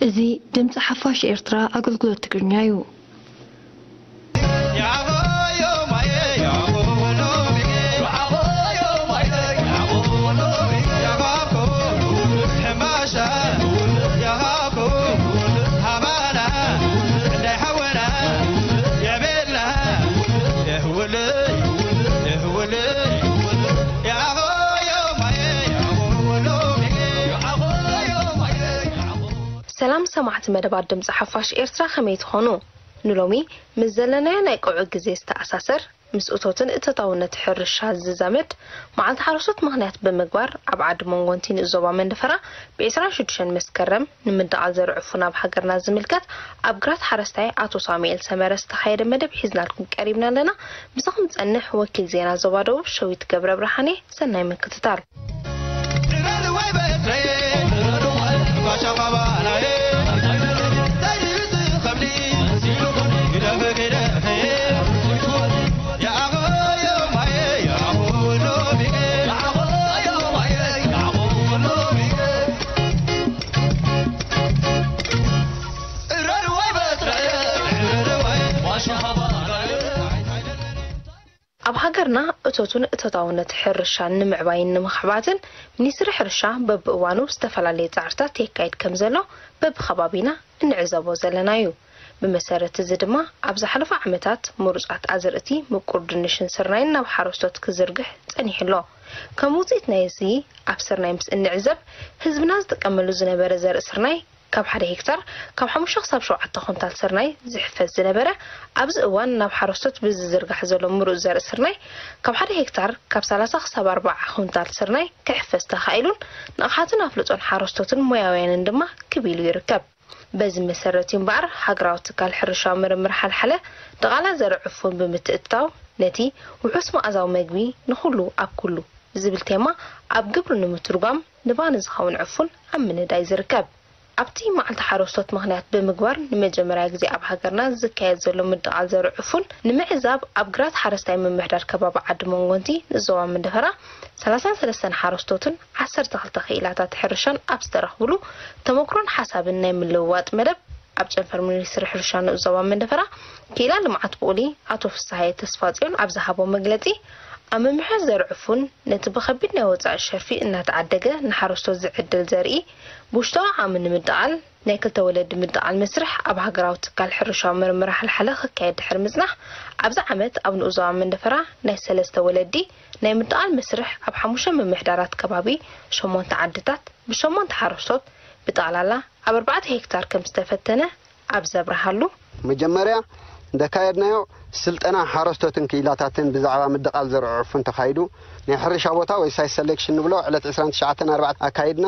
እዚ ድምፂ ሓፋሽ ኤርትራ ኣገልግሎት ትግርኛ እዩ። ሰላም ሰማዕቲ መደባት ድምፂ ሓፋሽ ኤርትራ፣ ከመይ ትኾኑ? ንሎሚ ምስ ዘለናዮ ናይ ቀውዒ ግዜ ዝተኣሳሰር፣ ምስ እቶትን እቶታውነት ሕርሻ ዝዛመድ፣ መዓልቲ ሓረስቶት ምኽንያት ብምግባር ኣብ ዓዲ መንጎንቲ ንእዞባ መንደፈራ ብ ዕስራን ሽዱሽተን መስከረም ንምድቓል ዘርዕፉ ናብ ሃገርና ዝምልከት ኣብ ግራት ሓረስታይ ኣቶ ሳሙኤል ሰመረ ዝተኻየደ መደብ ሒዝናልኩም ቀሪብና ኣለና። ምሳኹም ዝጸንሕ ወኪል ዜና ዞባ ደቡብ ሸዊት ገብረ ብርሃኔ። ሰናይ ምክትታል። ኣብ ሃገርና እቶትን እቶታውነት ሕርሻን ንምዕባይን ንምኽዕባትን፣ ሚኒስትሪ ሕርሻ በብእዋኑ ዝተፈላለየ ጻዕርታት የካይድ ከም ዘሎ በብኸባቢና እንዕዘቦ ዘለና እዩ። ብመሰረት እዚ ድማ፣ ኣብ ዝሓለፉ ዓመታት ምሩጻት ኣዝርእቲ ምቁር ድንሽን ስርናይን ናብ ሓረስቶት ክዝርግሕ ጸኒሑ ኣሎ። ከም ውጽኢት ናይዚ፣ ኣብ ስርናይ ምስ እንዕዘብ፣ ህዝብና ዝጥቀመሉ ዝነበረ ዘርኢ ስርናይ፣ ካብ ሓደ ሄክታር ካብ ሓሙሽተ ክሳብ ሸውዓተ ኩንታል ስርናይ ዝሕፈስ ዝነበረ፣ ኣብዚ እዋን ናብ ሓረስቶት ብዝዝርጋሕ ዘሎ ምሩጽ ዘርኢ ስርናይ፣ ካብ ሓደ ሄክታር ካብ ሰላሳ ክሳብ ኣርባዓ ኩንታል ስርናይ ክሕፈስ ተኻኢሉን፣ ንቕሓትን ኣፍልጦን ሓረስቶትን ሞያውያንን ድማ ክብ ኢሉ ይርከብ። በዚ መሰረት እዩ እምበኣር፣ ሃገራዊ ትካል ሕርሻዊ ምርምር ሓልሓለ ድቓላ ዘርኢ ዕፉን ብምትእትታው፣ ነቲ ውሑስ መኣዛዊ መግቢ ንኹሉ ኣብ ኩሉ ዝብል ቴማ ኣብ ግብሪ ንምትርጓም፣ ንባኒ ዝኸውን ዕፉን ኣብ ምንዳይ ዝርከብ። ኣብቲ መዓልቲ ሓረስቶት ምኽንያት ብምግባር፣ ንመጀመርያ ግዜ ኣብ ሃገርና ዝካየድ ዘሎ ምድቓል ዘርኢ ዕፉን ንምዕዛብ፣ ኣብ ግራት ሓረስታይ ምምሕዳር ከባቢ ዓዲ መንጎንቲ ንዞባ መንደፈራ ሰላሳን ሰለስተን ሓረስቶትን ዓሰርተ ክልተ ክኢላታት ሕርሻን ኣብ ዝተረኽብሉ፣ ተመክሮን ሓሳብን ናይ ምልውዋጥ መደብ ኣብ ጨንፈር ሚኒስትሪ ሕርሻ ንኡስ ዞባ መንደፈራ ክኢላ ልምዓት ብቑሊ ኣቶ ፍስሃየ ተስፋጽዮን ኣብ ዝሃቦ መግለጺ፣ ኣብ ምምሕያሽ ዘርኢ ዕፉን ነቲ ብኸቢድ ናይ ወጻኢ ሸርፊ እናተዓደገ ንሓረስቶት ዝዕድል ዘርኢ ብውሽጣዊ ዓቕሚ ንምድቓል ናይ ክልተ ወለዲ ምድቓል መስርሕ ኣብ ሃገራዊ ትካል ሕርሻዊ ምርምር ሓልሓለ ክካየድ ድሕሪ ምጽናሕ፣ ኣብዚ ዓመት ኣብ ንኡስ ዞባ መንደፈራ ናይ ሰለስተ ወለዲ ናይ ምድቓል መስርሕ ኣብ ሓሙሽተ ምምሕዳራት ከባቢ ሸሞንተ ዓድታት ብሸሞንተ ሓረስቶት ብጠቕላላ ኣብ ኣርባዕተ ሄክታር ከም ዝተፈተነ ኣብ ዘብርሃሉ፣ መጀመርያ እንደካየድናዮ ስልጠና ሓረስቶትን ክኢላታትን ብዛዕባ ምድቓል ዘርዑ ዕፉን ተኻይዱ። ናይ ሕርሻ ቦታ ወይ ሳይት ሰሌክሽን ንብሎ ዕለት ዕስራን ትሽዓተን ኣርባዕተን ኣካይድና።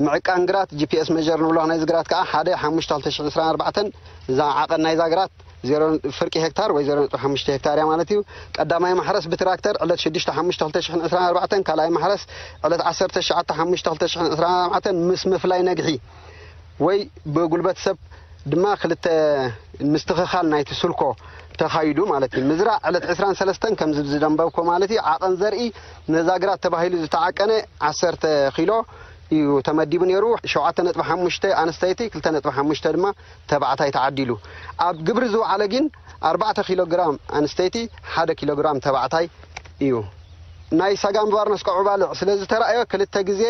ምዕቃን ግራት፣ ጂ ፒ ኤስ መጀር ንብሎ ናይዚ ግራት ከኣ ሓደ ሓሙሽተ ክልተ ሽሕን ዕስራን ኣርባዕተን፣ እዛ ዓቐን ናይዛ ግራት ዜሮ ፍርቂ ሄክታር ወይ ዜሮ ነጥቢ ሓሙሽተ ሄክታር እያ ማለት እዩ። ቀዳማይ ማሕረስ ብትራክተር ዕለት ሽዱሽተ ሓሙሽተ ክልተ ሽሕን ዕስራን ኣርባዕተን፣ ካልኣይ ማሕረስ ዕለት ዓሰርተ ትሽዓተ ሓሙሽተ ክልተ ሽሕን ዕስራን ኣርባዕተን ምስ ምፍላይ ነግሒ ወይ ብጉልበት ሰብ ድማ ክልተ ምስትኽኻል ናይቲ ስልኮ ተኻይዱ ማለት እዩ። ምዝራእ ዕለት ዕስራን ሰለስተን ከምዚ ዝደንበብኮ ማለት እዩ። ዓቐን ዘርኢ ነዛ ግራት ተባሂሉ ዝተዓቀነ ዓሰርተ ኪሎ እዩ ተመዲቡ ነይሩ። ሸውዓተ ነጥቢ ሓሙሽተ ኣንስተይቲ፣ ክልተ ነጥቢ ሓሙሽተ ድማ ተባዕታይ ተዓዲሉ። ኣብ ግብሪ ዝወዓለ ግን ኣርባዕተ ኪሎ ግራም ኣንስተይቲ፣ ሓደ ኪሎ ግራም ተባዕታይ እዩ። ናይ ሳጋን ባርነስ ቀዑ ባልዕ ስለ ዝተራእዮ ክልተ ግዜ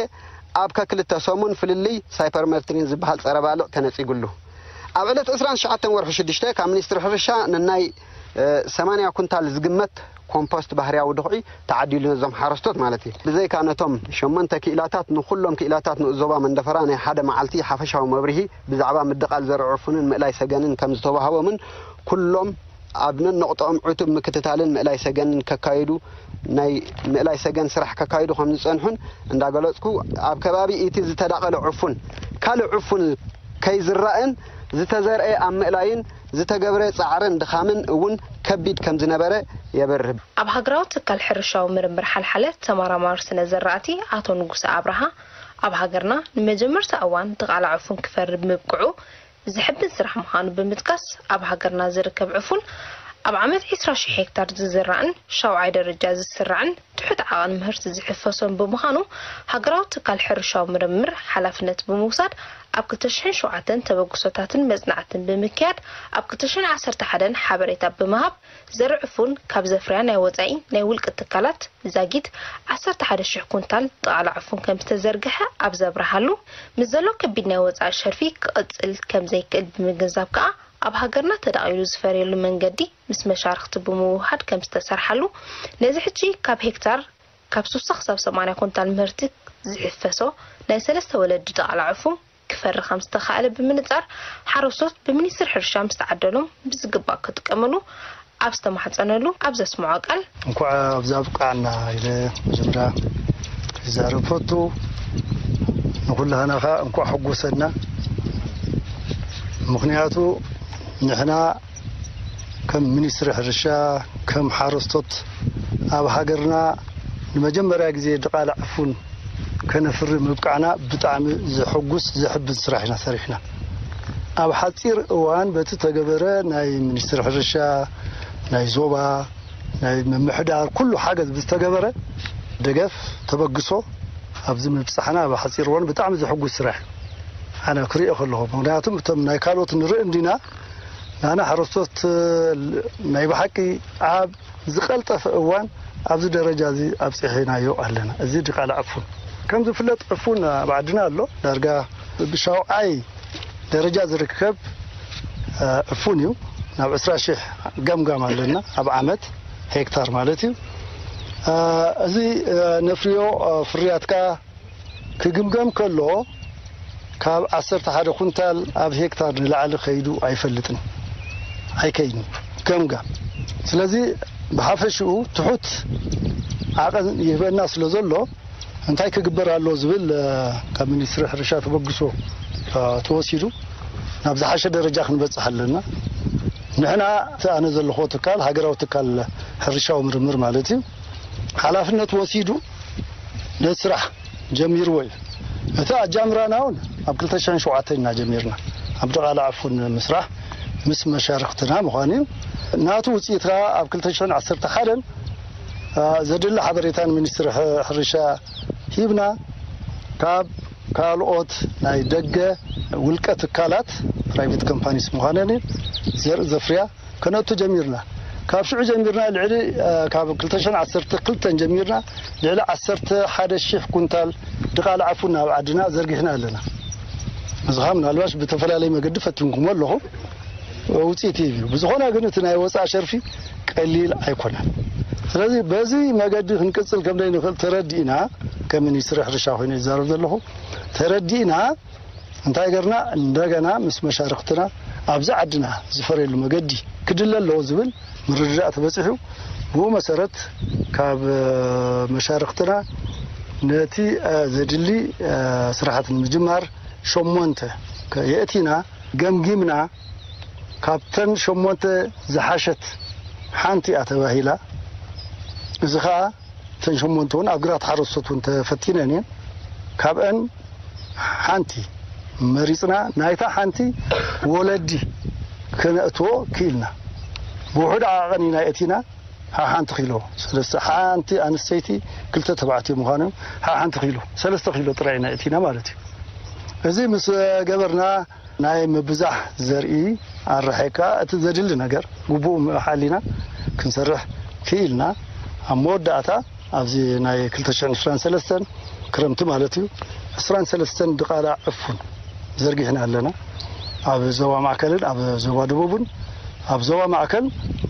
ኣብ ከክልተ ሰሙን ፍልልይ ሳይፐርሜትሪን ዝበሃል ጸረ ባልዕ ተነጺጉሉ። ኣብ ዕለት ዕስራን ትሽዓተን ወርሒ ሽዱሽተ ካብ ሚኒስትሪ ሕርሻ ንናይ፣ እ፣ ሰማንያ ኩንታል ዝግመት ኮምፖስት ባህርያዊ ድኹዒ ተዓዲሉ ነዞም ሓረስቶት ማለት እዩ። ብዘይካ ነቶም ሸሞንተ ክኢላታት፣ ንኹሎም ክኢላታት ንኡስ ዞባ መንደፈራ ናይ ሓደ መዓልቲ ሓፈሻዊ መብርሂ ብዛዕባ ምድቓል ዘርዑ ዕፉንን ምእላይ ሰገንን ከም ዝተዋህቦምን ኩሎም ኣብ ነንቕጥኦም ዕቱብ ምክትታልን ምእላይ ሰገንን ከካይዱ፣ ናይ ምእላይ ሰገን ስራሕ ከካይዱ ከም ዝጸንሑን እንዳገለጽኩ፣ ኣብ ከባቢ እቲ ዝተዳቐለ ዕፉን ካልእ ዕፉን ከይዝራእን ዝተዘርአ ኣብ ምእላይን ዝተገብረ ጻዕርን ድኻምን እውን ከቢድ ከም ዝነበረ የብርህ። ኣብ ሃገራዊ ትካል ሕርሻዊ ምርምር ሓልሓለ ተመራማሪ ስነ ዘራእቲ ኣቶ ንጉሰ ኣብርሃ፣ ኣብ ሃገርና ንመጀመርታ እዋን ድቓላ ዕፉን ክፈሪ ምብቅዑ ዘሕብን ስራሕ ምዃኑ ብምጥቃስ፣ ኣብ ሃገርና ዝርከብ ዕፉን ኣብ ዓመት ዕስራ ሺሕ ሄክታር ዝዝራእን ሻውዓይ ደረጃ ዝስራዕን ትሑት ዓቐን ምህርቲ ዝሕፈሶን ብምዃኑ፣ ሃገራዊ ትካል ሕርሻዊ ምርምር ሓላፍነት ብምውሳድ ኣብ ክልተ ሽሕን ሸውዓተን ተበግሶታትን መጽናዕትን ብምክያድ፣ ኣብ ክልተ ሽሕን ዓሰርተ ሓደን ሓበሬታ ብምሃብ፣ ዘርዕፉን ካብ ዘፍርያ ናይ ወጻኢ ናይ ውልቂ ትካላት ዛጊት ዓሰርተ ሓደ ሽሕ ኩንታል ጥቓላ ዕፉን ከም ዝተዘርግሐ ኣብ ዘብርሃሉ፣ ምስ ዘሎ ከቢድ ናይ ወጻኢ ሸርፊ ክቕጽል ከም ዘይክእል ብምግንዛብ ከኣ፣ ኣብ ሃገርና ተዳቒሉ ዝፈርየሉ መንገዲ ምስ መሻርኽቲ ብምውህሃድ ከም ዝተሰርሓሉ፣ ነዚ ሕጂ ካብ ሄክታር ካብ ሱሳ ክሳብ ሰማንያ ኩንታል ምህርቲ ዝሕፈሶ ናይ ሰለስተ ወለዲ ድቓላ ዕፉን ክፈሪ ከም ዝተኻእለ ብምንጻር፣ ሓረስቶት ብሚኒስትሪ ሕርሻ ምስ ተዓደሎም ብዝግባእ ክጥቀምሉ ኣብ ዝተማሕጸነሉ ኣብ ዘስምዖ ቃል፣ እንኳዕ ኣብዚ ኣብቃዕና ኢለ መጀመርያ ክዛረብ ፈቱ። ንኹላህና ኸኣ እንኳዕ ሕጎሰና። ምኽንያቱ ንሕና ከም ሚኒስትሪ ሕርሻ፣ ከም ሓረስቶት ኣብ ሃገርና ንመጀመርያ ግዜ ድቓላ ዕፉን ከነፍሪ ምብቃዕና ብጣዕሚ ዘሐጉስ ዘሕብን ስራሕ ኢና ሰሪሕና። ኣብ ሓጺር እዋን በቲ ተገበረ ናይ ሚኒስትሪ ሕርሻ፣ ናይ ዞባ፣ ናይ ምምሕዳር ኩሉ ሓገዝ ብዝተገበረ ደገፍ ተበግሶ ኣብዚ ምብጻሕና ኣብ ሓጺር እዋን ብጣዕሚ ዘሐጉስ ስራሕ እዩ። ኣነ ክሪኦ ከለኹ፣ ምኽንያቱም እቶም ናይ ካልኦት ንርኢ እንዲና፣ ናና ሓረስቶት ናይ ብሓቂ ኣብ ዝቐልጠፈ እዋን ኣብዚ ደረጃ እዚ ኣብጺሕናዮ ኣለና። እዚ ድቓላ ዕፉን ከም ዝፍለጥ ዕፉን ኣብ ዓድና ኣሎ። ዳርጋ ብሻውዓይ ደረጃ ዝርከብ ዕፉን እዩ። ናብ ዕስራ ሽሕ ገምጋም ኣለና ኣብ ዓመት፣ ሄክታር ማለት እዩ። እዚ ነፍርዮ ፍርያት ከኣ ክግምገም ከሎ፣ ካብ ዓሰርተ ሓደ ኩንታል ኣብ ሄክታር ንላዕሊ ከይዱ ኣይፈልጥን፣ ኣይከይድን ገምጋም። ስለዚ ብሓፈሽኡ ትሑት ዓቐን ይህበና ስለ ዘሎ፣ እንታይ ክግበር ኣለዎ ዝብል፣ እ፣ ካብ ሚኒስትሪ ሕርሻ ተበግሶ፣ እ፣ ተወሲዱ ናብ ዝሓሸ ደረጃ ክንበጽሕ ኣለና። ንሕና እቲ ኣነ ዘለኹዎ ትካል፣ ሃገራዊ ትካል ሕርሻዊ ምርምር ማለት እዩ፣ ሓላፍነት ወሲዱ ነቲ ስራሕ ጀሚርዎ እዩ። እቲ ኣጃምራና እውን ኣብ ክልተ ሽሕን ሸውዓተን ኢና ጀሚርና፣ ኣብ ድቓላ ዕፉን ምስራሕ ምስ መሻርኽትና ምዃኑ እዩ። ናቱ ውፅኢት ከዓ ኣብ ክልተ ሽሕን ዓሰርተ ሓደን፣ አ፣ ዘድሊ ሓበሬታ ንሚኒስትሪ ሕ-፣ ሕርሻ ሂብና፣ ካብ ካልኦት ናይ ደገ ውልቀ ትካላት፣ ፕራይቬት ኮምፓኒስ ምዃነን እዩ፣ ዘርኢ ዘፍርያ ከነእቱ ጀሚርና። ካብ ሽዑ ጀሚርና ልዕሊ፣ አ፣ ካብ ክልተ ሽሕን ዓሰርተ ክልተን ጀሚርና ልዕሊ ዓሰርተ ሓደ ሽሕ ኩንታል ድቓላ ዕፉን ናብ ዓድና ዘርጊሕና ኣለና። እዚ ኸዓ ምናልባሽ ብተፈላለየ መገዲ ፈቲንኩሞ ኣለኹም፣ ውፅኢት ይህብ እዩ። ብዝኾነ ግን እቲ ናይ ወፃኢ ሸርፊ ቀሊል ኣይኮነን። ስለዚ በዚ መገዲ ክንቅፅል ከም ዘይንኽእል ተረዲእና፣ ከም ሚኒስትሪ ሕርሻ ኮይነ ይዛረብ ዘለኹ፣ ተረዲእና እንታይ ገርና፣ እንደገና ምስ መሻርኽትና ኣብዚ ዓድና ዝፈርየሉ መገዲ ክድለ ኣለዎ ዝብል ምርድዳእ ተበፂሑ። ብኡ መሰረት ካብ፣ እ፣ መሻርኽትና ነቲ፣ እ፣ ዘድሊ፣ እ፣ ስራሓት ንምጅማር ሸሞንተ ከ-፣ የእቲና፣ ገምጊምና፣ ካብተን ሸሞንተ ዝሓሸት ሓንቲ እያ ተባሂላ። እዚ ኸኣ እተን ሸሞንተ እውን ኣብ ግራት ሓረስቶት እውን ተፈቲነን እየን። ካብአን ሓንቲ መሪፅና፣ ናይታ ሓንቲ ወለዲ ከነእትዎ ክኢልና። ብውሑድ ዓቐን ኢና የእቲና። ሓሓንቲ ኪሎ ሰለስተ፣ ሓንቲ ኣንስተይቲ፣ ክልተ ተባዕትዮ ምዃኖም፣ ሓሓንቲ ኪሎ፣ ሰለስተ ኪሎ ጥራይ ኢና የእቲና ማለት እዩ። እዚ ምስ ገበርና፣ ናይ ምብዛሕ ዘርኢ ኣረሓይካ እቲ ዘድሊ ነገር ግቡእ ሓሊና ክንሰርሕ ክኢልና። ኣብ መወዳእታ ኣብዚ ናይ ክልተ ሽሕን ዕስራን ሰለስተን ክረምቲ ማለት እዩ፣ ዕስራን ሰለስተን ድቓላ ዕፉን ዘርጊሕና ኣለና። ኣብ ዞባ ማእከልን ኣብ ዞባ ደቡብን፣ ኣብ ዞባ ማእከል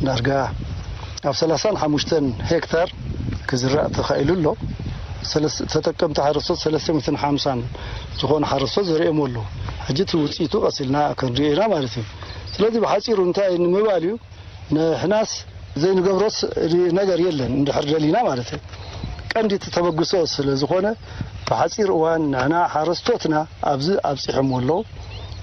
ዳርጋ ኣብ ሰላሳን ሓሙሽተን ሄክታር ክዝራእ ተኻኢሉ ኣሎ። ሰለስ-፣ ተጠቀምቲ ሓረስቶት ሰለስተ ሚእትን ሓምሳን ዝኾኑ ሓረስቶት ዘርእዮም ኣለዉ። ሕጂ እቲ ውፅኢቱ ቀስ ኢልና ክንሪኦ ኢና ማለት እዩ። ስለዚ ብሓፂሩ እንታይ ንምባል እዩ? ንሕናስ ዘይንገብሮስ ነገር የለን እንድሕር ደሊና ማለት እዩ። ቀንዲ እቲ ተበግሶ ስለ ዝኾነ ብሓፂር እዋን ንሕና ሓረስቶትና ኣብዚ ኣብፂሖም ኣለዉ።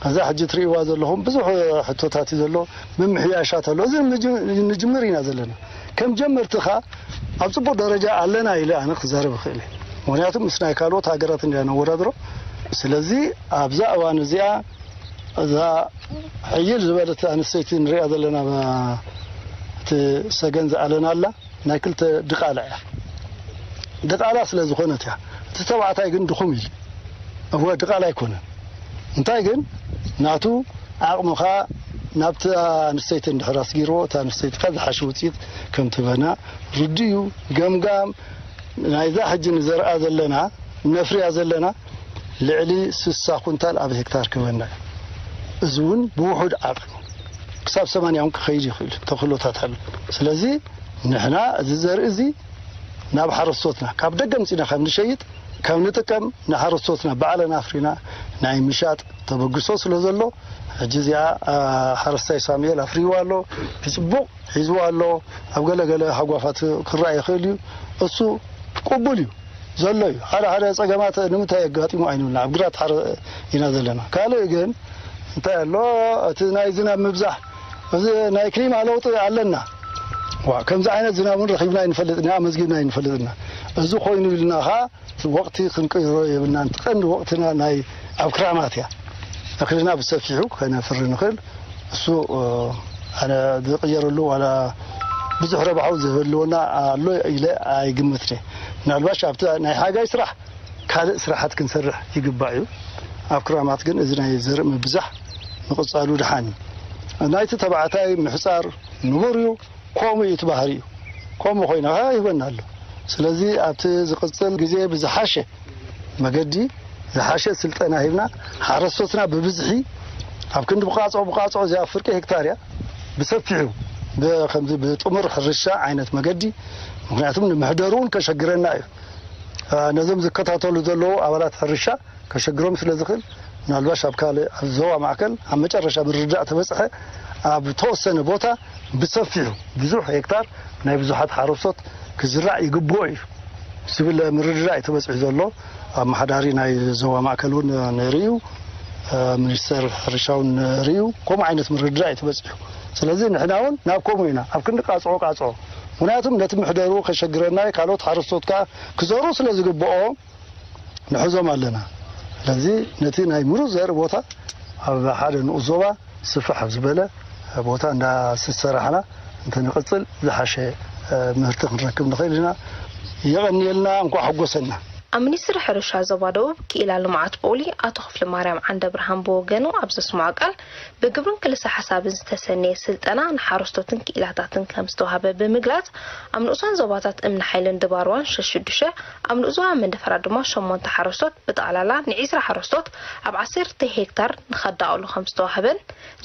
እዛ ሕጂ ትርእይዋ ዘለኹም ብዙሕ ሕቶታት እዩ ዘሎ፣ ምምሕያሻት ኣሎ። እዚ ንጅ-፣ ንጅምር ኢና ዘለና። ከም ጀመርቲ ኸኣ ኣብ ጽቡቕ ደረጃ ኣለና ኢለ ኣነ ክዛረብ እኽእል እየ። ምኽንያቱ ምስ ናይ ካልኦት ሃገራት እንድያ ነወዳድሮ። ስለዚ ኣብዛ እዋን እዚኣ እዛ ሕይል ዝበለት ኣንስተይቲ ንሪኣ ዘለና ብ-፣ እቲ ሰገን ዝኣለና ኣላ ናይ ክልተ ድቓላ እያ። ድቓላ ስለ ዝኾነት እያ። እቲ ተባዕታይ ግን ድኹም እዩ። እወ ድቓላ ኣይኮነን። እንታይ ግን ናቱ ዓቕምኻ ናብቲ ኣንስተይቲ እንድሕር ኣስጊርዎ፣ እታ ኣንስተይቲ ካብ ዝሓሸ ውፅኢት ከም ትበና ርዱእ እዩ። ገምጋም ናይዛ ሕጂ ንዘርኣ ዘለና፣ ነፍርያ ዘለና ልዕሊ ስሳ ኩንታል ኣብ ሄክታር ክበና እዩ። እዚ እውን ብውሑድ ዓቕሚ ክሳብ ሰማንያ እውን ክኸይድ ይኽእል ተኽእሎታት ኣሎ። ስለዚ ንሕና እዚ ዘርኢ እዚ ናብ ሓረስቶትና ካብ ደገ ምፂና ከም ንሸይጥ፣ ከም ንጥቀም፣ ንሓረስቶትና ባዕልና ኣፍሪና ናይ ምሻጥ ተበግሶ ስለ ዘሎ፣ ሕጂ እዚኣ ሓረስታይ ሳሙኤል ኣፍሪዋ ኣሎ፣ ብፅቡቕ ሒዝዋ ኣሎ። ኣብ ገለ ገለ ሃጓፋት ክረኣ ይኽእል እዩ። እሱ ቅቡል እዩ ዘሎ እዩ። ሓደ ሓደ ፀገማት ንምንታይ የጋጢሙ ኣይንብልና፣ ኣብ ግራት ሓረ ኢና ዘለና። ካልእ ግን እንታይ ኣሎ፣ እቲ ናይ ዝናብ ምብዛሕ፣ እዚ ናይ ክሊማ ለውጢ ኣለና። ዋ፣ ከምዚ ዓይነት ዝናብ እውን ረኺብና ኣይንፈልጥና፣ ኣመዝጊብና ኣይንፈልጥና። እዚ ኮይኑ ኢልና ኸዓ ወቕቲ ክንቅይሮ የብልናን። እቲ ቀንዲ ወቕትና ናይ ኣብ ክራማት እያ። እኽልና ብሰፊሑ ከነፍሪ ንኽእል። እሱ ኣነ ዝቕየረሉ ዋላ ብዙሕ ረብሓ ዝህልወና ኣሎ ኢለ ኣይግምትን። ምናልባሽ ኣብቲ ናይ ሓጋይ ስራሕ ካልእ ስራሓት ክንሰርሕ ይግባእ እዩ። ኣብ ክራማት ግን እዚ ናይ ዘርኢ ምብዛሕ ምቕጻሉ ድሓን እዩ። ናይቲ ተባዕታይ ምሕጻር ንቡር እዩ። ከምኡ እዩ እቲ ባህሪኡ። ከምኡ ኮይና ይህበና ኣሎ። ስለዚ ኣብቲ ዝቕጽል ግዜ ብዝሓሸ መገዲ፣ ዝሓሸ ስልጠና ሂብና፣ ሓረስቶትና ብብዝሒ ኣብ ክንዲ ብቃጾ፣ ብቃጾ እዚኣ ፍርቂ ሄክታር እያ፣ ብሰፊሑ ብ-፣ ከምዚ ብጥሙር ሕርሻ ዓይነት መገዲ፣ ምክንያቱም ንምሕደሩ እውን ከሸግረና እዩ። አ፣ ነዞም ዝከታተሉ ዘለዉ ኣባላት ሕርሻ ከሸግሮም ስለ ዝኽእል፣ ምናልባሽ ኣብ ካልእ፣ ኣብ ዞባ ማእከል ኣብ መጨረሻ ምርድዳእ ተበጽሐ፣ ኣብ ተወሰነ ቦታ ብሰፊሑ ብዙሕ ሄክታር ናይ ብዙሓት ሓረስቶት ክዝራእ ይግብኦ እዩ ዝብል ምርድዳእ እዩ ተበጺሑ ዘሎ። ኣመሓዳሪ ናይ ዞባ ማእከል እውን ነይሩ እዩ፣ ሚኒስተር ሕርሻ እውን ነይሩ እዩ። ከምኡ ዓይነት ምርድዳእ እዩ ተበጺሑ። ስለዚ ንሕና እውን ናብ ከምኡ ኢና፣ ኣብ ክንዲ ቃጽዖ ቃጽዖ። ምክንያቱም ነቲ ምሕደሩ ከሸግረና እዩ፣ ካልኦት ሓረስቶት ከኣ ክዘሩ ስለ ዝግብኦም ንሕዞም ኣለና። ስለዚ ነቲ ናይ ምሩፅ ዘርኢ ቦታ ኣብ ሓደ ንኡስ ዞባ ስፍሕ ኣብ ዝበለ ቦታ እንዳሰራሕና እንተንቕፅል ዝሓሸ ምህርቲ ክንረክብ ንኽእል ኢና። የቐንየልና፣ እንኳዕ ሓጎሰና። ኣብ ሚኒስትሪ ሕርሻ ዞባ ደቡብ ክኢላ ልምዓት ብቑሊ ኣቶ ክፍለ ማርያም ዓንደ ብርሃን ብወገኑ ኣብ ዘስምዖ ቃል፣ ብግብርን ክልሰ ሓሳብን ዝተሰነየ ስልጠና ንሓረስቶትን ክኢላታትን ከም ዝተዋህበ ብምግላጽ፣ ኣብ ንኡሳን ዞባታት እምኒ ሓይልን ድባርዋን ሸሽዱሸ፣ ኣብ ንኡስ ዞባ መንደፈራ ድማ ሸሞንተ ሓረስቶት ብጠቕላላ ንዒስራ ሓረስቶት ኣብ ዓሰርተ ሄክታር ንኸዳቕሉ ከም ዝተዋህበን፣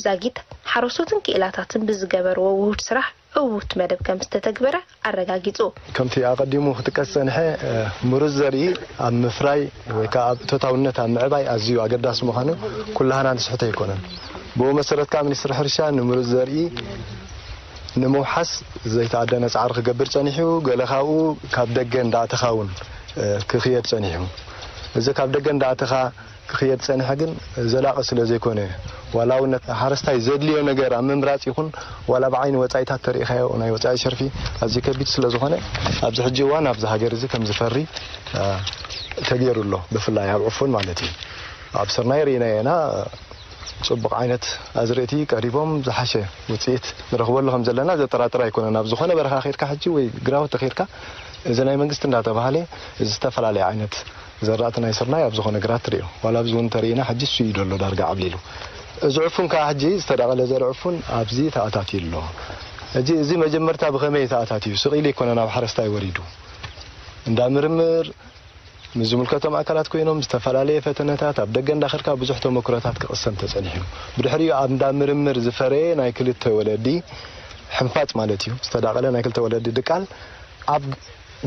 ዛጊት ሓረስቶትን ክኢላታትን ብዝገበርዎ ውሁድ ስራሕ ዕዉት መደብ ከም ዝተተግበረ ኣረጋጊጹ። ከምቲ ኣቐዲሙ ክጥቀስ ዝጸንሐ፣ እ፣ ምሩዝ ዘርኢ ኣብ ምፍራይ ወይ ከኣ ኣብ እቶታውነት ኣብ ምዕባይ ኣዝዩ ኣገዳሲ ምዃኑ ኩላህና ንስሕቶ ኣይኮነን። ብኡ መሰረት ከኣ ሚኒስትሪ ሕርሻ ንምሩዝ ዘርኢ ንምውሓስ ዘይተኣደነ ጻዕሪ ክገብር ጸኒሑ፣ ገለ ካብኡ ካብ ደገ እንዳኣተኻ እውን፣ እ፣ ክኽየድ ጸኒሑ። እዚ ካብ ደገ እንዳኣተኻ ክኽየድ ጸኒሐ ግን ዘላቒ ስለ ዘይኮነ፣ ዋላ እውን ነቲ ሓረስታይ ዘድልዮ ነገር ኣብ ምምራጽ ይኹን፣ ዋላ ብዓይኒ ወጻኢታት ተሪኢኻዮ፣ ናይ ወጻኢ ሸርፊ ኣዝዩ ከቢድ ስለ ዝኾነ፣ ኣብዚ ሕጂ እዋን ኣብዚ ሃገር እዚ ከም ዝፈሪ፣ እ፣ ተገይሩ ኣሎ፣ ብፍላይ ኣብ ዕፉን ማለት እዩ። ኣብ ስርናይ ርኢናዮ ኢና፣ ጽቡቕ ዓይነት ኣዝርእቲ ቀሪቦም ዝሓሸ ውጽኢት ንረኽበሉ ከም ዘለና ዘጠራጥር ኣይኮነን። ኣብ ዝኾነ በረኻ ኸይድካ ሕጂ ወይ ግራውቲ ኸይድካ፣ እዚ ናይ መንግስቲ እንዳተባህለ፣ እዚ ዝተፈላለየ ዓይነት ዘራእቲ ናይ ስርናይ ኣብ ዝኾነ ግራት ትርእዮ። ዋላ ኣብዚ እውን እንተርኢና ሕጂ እሱ እዩ ዘሎ ዳርጋ ዓብሊሉ። እዚ ዕፉን ከኣ ሕጂ ዝተዳቐለ ዘርኢ ዕፉን ኣብዚ ተኣታትዩ ኣሎ። ሕጂ እዚ መጀመርታ ብኸመይ ተኣታትዩ? ስቕ ኢሉ ኣይኮነን ኣብ ሓረስታይ ወሪዱ። እንዳ ምርምር ምስ ዝምልከቶም ኣካላት ኮይኖም ዝተፈላለየ ፈተነታት ኣብ ደገ እንዳኸድካ ብዙሕ ተመክሮታት ክቕሰም ተጸኒሑ እዩ። ብድሕሪኡ ኣብ እንዳ ምርምር ዝፈረየ ናይ ክልተ ወለዲ ሕንፋጽ ማለት እዩ፣ ዝተዳቐለ ናይ ክልተ ወለዲ ድቃል ኣብ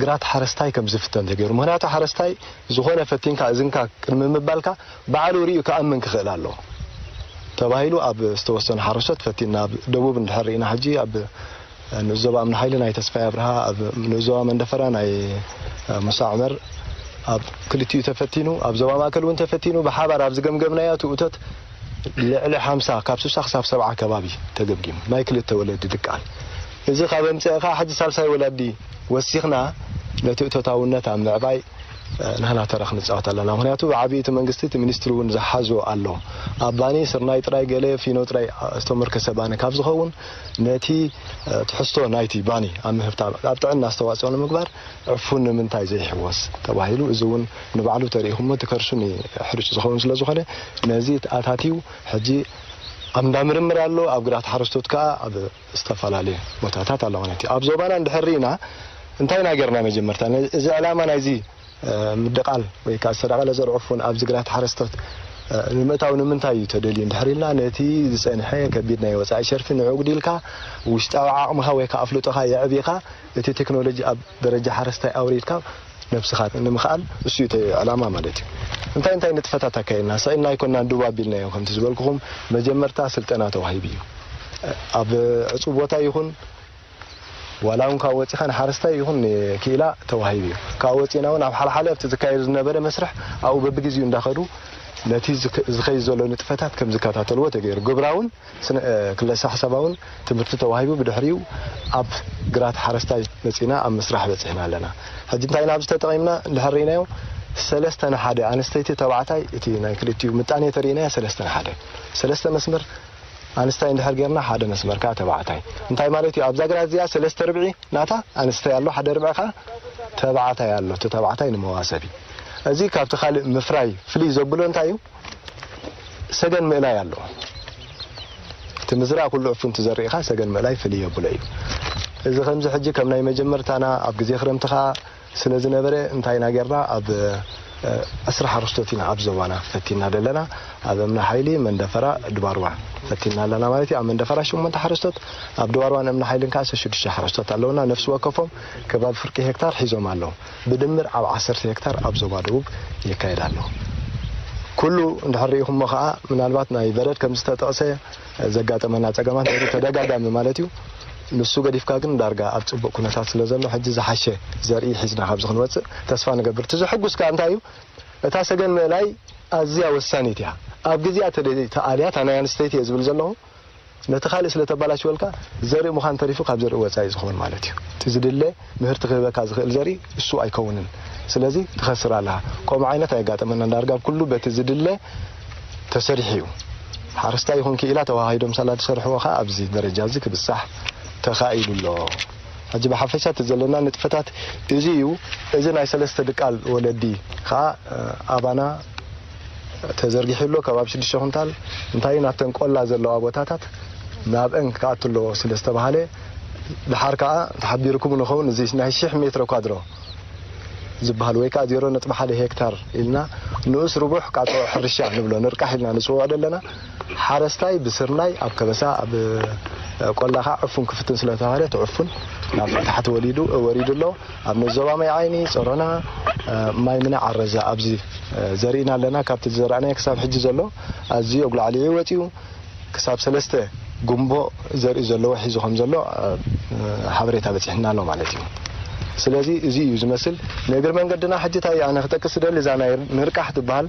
ግራት ሓረስታይ ከም ዝፍተን ተገይሩ። ምኽንያቱ ሓረስታይ ዝኾነ ፈቲንካ እዝንካ ቅድሚ ምባልካ ባዕሉ ርእዩ ክኣምን ክኽእል ኣለዎ ተባሂሉ ኣብ ዝተወሰኑ ሓረስቶት ፈቲንና። ኣብ ደቡብ እንድሕር ርኢና ሕጂ ኣብ ንኡስ ዞባ እምኒ ሓይሊ ናይ ተስፋይ ኣብርሃ፣ ኣብ ንኡስ ዞባ መንደፈራ ናይ ሙሳ ዑመር፣ ኣብ ክልቲኡ ተፈቲኑ፣ ኣብ ዞባ ማእከል እውን ተፈቲኑ። ብሓባር ኣብ ዝገምገምናዮ እቲ እቶት ልዕሊ ሓምሳ፣ ካብ ስሳ ክሳብ ሰብዓ ከባቢ ተገምጊሙ፣ ናይ ክልተ ወለዲ ድቃል። እዚ ካብ ኣምጽእኻ ሕጂ ሳልሳይ ወላዲ ወሲኽና ነቲ እቶታውነት ኣብ ምዕባይ ንህና ተራ ክንፃወት ኣለና። ምክንያቱ ብዓብዪ እቲ መንግስቲ እቲ ሚኒስትሪ እውን ዝሓዞ ኣሎ። ኣብ ባኒ ስርናይ ጥራይ ገለ ፊኖ ጥራይ ዝተመርከሰ ባኒ ካብ ዝኸውን ነቲ ትሕዝቶ ናይቲ ባኒ ኣብ ምህብታ ኣብ ጥዕና ኣስተዋፅኦ ንምግባር ዕፉን ንምንታይ ዘይሕወስ ተባሂሉ፣ እዚ እውን ንባዕሉ ተሪኢኹሞ እቲ ከርሱ ንሕርጭ ዝኸውን ስለ ዝኾነ ነዚ ኣታትዩ ሕጂ ኣብ እንዳ ምርምር ኣሎ። ኣብ ግራት ሓረስቶት ከዓ ኣብ ዝተፈላለዩ ቦታታት ኣሎ ማለት እዩ። ኣብ ዞባና እንድሕር ርኢና እንታይ ኢና ጌርና? መጀመርታ እዚ ዕላማ ናይዚ ምድቓል ወይ ከዓ ዝተዳቐለ ዘርዑ ፉን ኣብዚ ግራት ሓረስቶት ንምእታው ንምንታይ እዩ ተደልዩ እንድሕር ኢልና፣ ነቲ ዝፀንሐ ከቢድ ናይ ወፃኢ ሸርፊ ንዕኡ ግዲልካ ውሽጣዊ ዓቕምኻ ወይ ከዓ ኣፍልጦኻ የዕቢኻ እቲ ቴክኖሎጂ ኣብ ደረጃ ሓረስታይ ኣውሪድካ ነብስኻ ንምኽኣል እሱ እዩ እቲ ዕላማ ማለት እዩ። እንታይ እንታይ ንጥፈታት ኣካይድና? ሰኢልና ኣይኮንና ዱብ ኣቢልናዮ። ከምቲ ዝበልኩኹም መጀመርታ ስልጠና ተዋሂቡ እዩ። ኣብ ዕፁብ ቦታ ይኹን ዋላ እውን ካብ ወፂኻ ንሓረስታይ ይኹን ንክኢላ ተዋሂቡ እዩ። ካብ ወፂና እውን ኣብ ሓለሓለ ኣብቲ ዝካየድ ዝነበረ መስርሕ ኣብኡ በብግዜኡ እንዳኸዱ ነቲ ዝክ- ዝኸይድ ዘሎ ንጥፈታት ከም ዝከታተልዎ ተገይሩ። ግብራውን ስነ- ክለሳ ሓሳባውን ትምህርቲ ተዋሂቡ ብድሕሪኡ ኣብ ግራት ሓረስታይ መፂና ኣብ ምስራሕ በፂሕና ኣለና። ሕጂ እንታይ ኢና ኣብዚ ተጠቒምና እንድሕር ርኢናዮ ሰለስተ ንሓደ ኣንስተይቲ ተባዕታይ እቲ ናይ ክልቲኡ ምጣኔ ተርእናዮ ሰለስተ ንሓደ ሰለስተ መስመር ኣንስታይ እንድሕር ጌርና ሓደ መስመር ከዓ ተባዕታይ እንታይ ማለት እዩ? ኣብዛ ግራት እዚኣ ሰለስተ ርብዒ ናታ ኣንስታይ ኣሎ፣ ሓደ ርብዒ ከዓ ተባዕታይ ኣሎ። እቲ ተባዕታይ ንመዋሰቢ እዚ ካብቲ ካልእ ምፍራይ ፍልይ ዘብሎ እንታይ እዩ? ሰገን ምእላይ ኣሎ። እቲ ምዝራእ ኩሉ ዕፉን ትዘርኢኻ ሰገን ምእላይ ፍልይ የብሎ እዩ። እዚ ከምዚ ሕጂ ከም ናይ መጀመርታና ኣብ ግዜ ክረምቲ ከዓ ስለ ዝነበረ እንታይ ኢና ጌርና? ኣብ ዕስራ ሓረስቶት ኢና ኣብ ዞባና ፈቲና ዘለና። ኣብ እምኒ ሓይሊ መንደፈራ ድባርዋ ፈቲና ኣለና ማለት እዩ። ኣብ መንደፈራ ሸሞንተ ሓረስቶት ኣብ ድባርዋን እምኒ ሓይልን ከዓ ሽዱሽተ ሓረስቶት ኣለውና። ነፍሲ ወከፎም ከባቢ ፍርቂ ሄክታር ሒዞም ኣለዉ። ብድምር ኣብ ዓሰርተ ሄክታር ኣብ ዞባ ደቡብ ይካየድ ኣሎ። ኩሉ እንድሕር ርኢኹሞ ከዓ ምናልባት ናይ በረድ ከም ዝተጠቕሰ ዘጋጠመና ፀገማት ነይሩ ተደጋጋሚ ማለት እዩ። ንሱ ገዲፍካ ግን ዳርጋ ኣብ ፅቡቅ ኩነታት ስለ ዘሎ ሕጂ ዝሓሸ ዘርኢ ሒዝና ካብዚ ክንወፅእ ተስፋ ንገብር። እቲ ዘሐጉስ ከዓ እንታይ እዩ? እታ ሰገን ምእላይ ኣዝያ ወሳኒት እያ። ኣብ ግዜኣ ተደ- ተኣልያ እታ ናይ ኣንስተይቲ እየ ዝብል ዘለኹ ነቲ ካልእ ስለ ተባላሽወልካ ዘርኢ ምዃን ተሪፉ ካብ ዘርኢ ወፃኢ ዝኸውን ማለት እዩ። እቲ ዝድለ ምህርቲ ክህበካ ዝኽእል ዘርኢ እሱ ኣይከውንን። ስለዚ ትኸስር ኣለኻ። ከምኡ ዓይነት ኣየጋጠመናን ዳርጋ ኣብ ኩሉ በቲ ዝድለ ተሰሪሑ እዩ። ሓረስታይ ይኹን ክኢላ ተወሃሂዶም ሳላ ዝሰርሕዎ ከዓ ኣብዚ ደረጃ እዚ ክብፃሕ ተኻኢሉ ኣሎ። ሕጂ ብሓፈሻ እቲ ዘለና ንጥፈታት እዚ እዩ። እዚ ናይ ሰለስተ ድቃል ወለዲ ከዓ ኣባና ተዘርጊሑ ኣሎ። ከባቢ ሽዱሽተ ኩንታል እንታይ ናብተን ቆላ ዘለዋ ቦታታት ናብአን ክኣቱ ኣለዎ ስለ ዝተባሃለ ድሓር ከዓ ተሓቢርኩም ንኸውን እዚ ናይ ሽሕ ሜትሮ ኳድሮ ዝበሃል ወይ ከዓ ዜሮ ነጥቢ ሓደ ሄክታር ኢልና ንኡስ ርቡሕ ቃጦ ሕርሻ ንብሎ ንርቃሕ ኢልና ንፅውዖ ዘለና ሓረስታይ ብስርናይ ኣብ ከበሳ ኣብ ቆላ ከዓ ዕፉን ክፍትን ስለተባሃለ እቲ ዕፉን ናብ ታሕቲ ወሊዱ ወሪዱ ኣሎ። ኣብ ዞባ ማይ ዓይኒ፣ ጾሮና፣ ማይ ምነ ዓረዛ ኣብዚ ዘሪእና ኣለና። ካብቲ ዝዘራእናዮ ክሳብ ሕጂ ዘሎ ኣዝዩ ኣጉላዕሊዑ ወፂኡ ክሳብ ሰለስተ ጉንቦ ዘርኢ ዘለዎ ሒዙ ከም ዘሎ ሓበሬታ በፂሕና ኣሎ ማለት እዩ። ስለዚ እዚ እዩ ዝመስል። ንእግሪ መንገድና ሕጂ እንታይ ኣነ ክጠቅስ ደሊ እዛ ናይ ንርቃሕ ትበሃል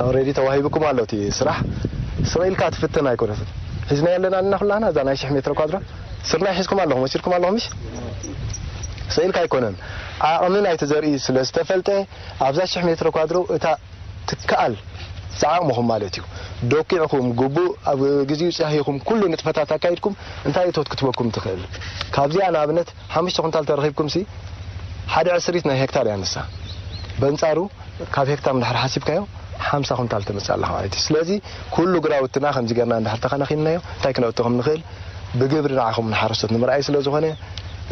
ኦልሬዲ ተዋሂብኩም ኣሎ እቲ ስራሕ ስቕ ኢልካ ትፍትን ኣይኮነትን። ሒዝና ኣለና እና ኩላና እዛ ናይ ሽሕ ሜትሮ ኳድሮ ስርናይ ሒዝኩም ኣለኹም ወሲድኩም ኣለኹም ምሽ ስቕ ኢልካ ኣይኮነን። ዓቕሚ ናይቲ ዘርኢ ስለ ዝተፈልጠ ኣብዛ ሽሕ ሜትሮ ኳድሮ እታ ትከኣል ዝዓቕምኹም ማለት እዩ። ደኪዕኩም ግቡእ ኣብ ግዜኡ ፃሂኹም ኩሉ ንጥፈታት ኣካይድኩም እንታይ እቶት ክትበኩም ትኽእል? ካብዚኣ ንኣብነት ሓሙሽተ ኩንታል ተረኺብኩም ሲ ሓደ ዕስሪት ናይ ሄክታር እያ ንሳ። በንፃሩ ካብ ሄክታር እንድሕር ሓሲብካዮ ሓምሳ ኩንታል ተምፅእ ኣለኻ ማለት እዩ። ስለዚ ኩሉ ግራውትና ከምዚ ገርና እንድሕር ተኸናኺንናዮ እንታይ ክነእቶ ከም ንኽእል ብግብሪ ንዓኹም ንሓረስቶት ንምርኣይ ስለ ዝኾነ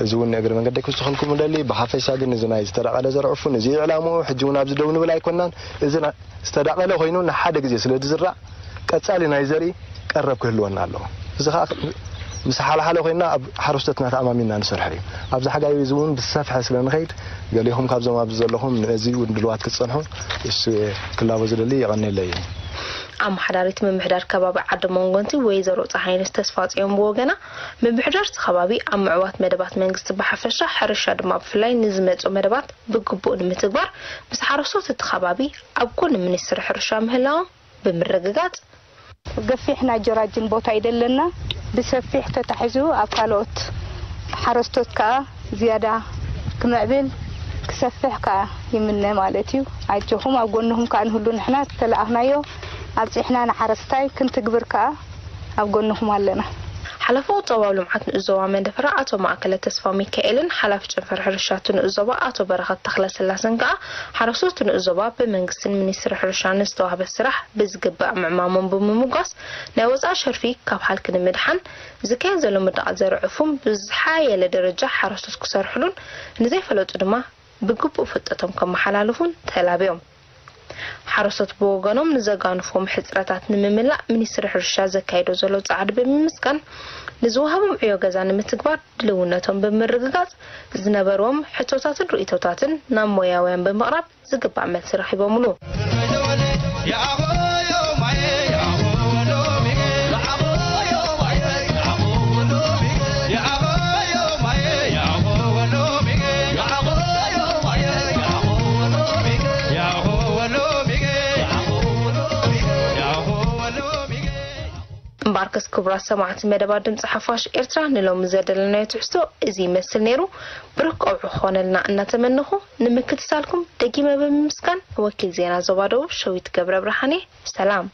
እዚ እውን ንእግሪ መንገደይ ክውስኸልኩም እደሊ። ብሓፈሻ ግን እዚ ናይ ዝተዳቐለ ዘርዕፉን እዚ ዕላምኡ ሕጂ እውን ኣብዚ ደው ንብል ኣይኮናን። እዚ ዝተዳቐለ ኮይኑ ንሓደ ግዜ ስለ ዝዝራእ ቀጻሊ ናይ ዘርኢ ቀረብ ክህልወና ኣለዎ። እዚ ከዓ ምስ ሓለሓለ ኮይና ኣብ ሓረስቶትና ተኣማሚንና ንሰርሖ እዩ። ኣብዚ ሓጋይ እዚ እውን ብዝሰፍሐ ስለ ንኸይድ ገሊኹም ካብዞም ኣብዚ ዘለኹም ነዚ እውን ድልዋት ክትጸንሑ እሱ ክላቦ ዝደሊ የቐንየለይ እዩ። ኣመሓዳሪት ምምሕዳር ከባቢ ዓዲ መንጎንቲ ወይዘሮ ፀሃይነሽ ተስፋፅዮን ብወገና ምምሕዳር እቲ ከባቢ ኣብ ምዕዋት መደባት መንግስቲ ብሓፈሻ ሕርሻ ድማ ብፍላይ ንዝመፁ መደባት ብግቡእ ንምትግባር ምስ ሓረስቶት እቲ ከባቢ ኣብ ጎኒ ሚኒስትሪ ሕርሻ ምህላዎም ብምርግጋፅ ገፊሕ ናይ ጀራጅን ቦታ እዩ ዘለና። ብሰፊሕ ተታሒዙ ኣብ ካልኦት ሓረስቶት ከዓ ዝያዳ ክምዕብል ክሰፍሕ ከዓ ይምነ ማለት እዩ። ኣጆኹም፣ ኣብ ጎንኹም ከዓ ንህሉ። ንሕና ዝተለኣኽናዮ ኣብፂሕና ንሓረስታይ ክንትግብር ከዓ ኣብ ጎንኹም ኣለና። ሓለፎ ቁጠባዊ ልምዓት ንኡስ ዞባ መንደፈራ ኣቶ ማእከለ ተስፋ ሚካኤልን ሓላፊ ጨንፈር ሕርሻ እቲ ንኡስ ዞባ ኣቶ በረኸት ተኽለስላሰን ከዓ ሓረስቶት እቲ ንኡስ ዞባ ብመንግስትን ሚኒስትሪ ሕርሻን ዝተዋህበ ስራሕ ብዝግባእ ምዕማሞም ብምምጓስ ናይ ወፃኢ ሸርፊ ካብ ሃልኪ ንምድሓን ዝካየድ ዘሎ ምርዳቕ ዘርዕፉም ብዝሓየለ ደረጃ ሓረስቶት ክሰርሕሉን ንዘይፈለጡ ድማ ብግቡእ ፍልጠቶም ከመሓላልፉን ተላብዮም። ሓረስቶት ብወገኖም ንዘጋንፎም ሕፅረታት ንምምላእ ሚኒስትሪ ሕርሻ ዘካይዶ ዘሎ ፃዕዲ ብምምስጋን ንዝወሃቦም ዕዮ ገዛ ንምትግባር ድልውነቶም ብምርግጋፅ ዝነበርዎም ሕቶታትን ርእቶታትን ናብ ሞያውያን ብምቕራብ ዝግባእ መልሲ ረኺቦምሉ። እምበኣርከስ ክቡራት ሰማዕቲ መደባት ድምፂ ሓፋሽ ኤርትራ ንሎሚ ዘደለናዮ ትሕዝቶ እዚ ይመስል ነይሩ። ብሩክ ቀውዒ ክኾነልና እናተመነኹ ንምክትታልኩም ደጊመ ብምምስጋን ወኪል ዜና ዞባ ደቡብ ሸዊት ገብረ ብርሃኔ ሰላም።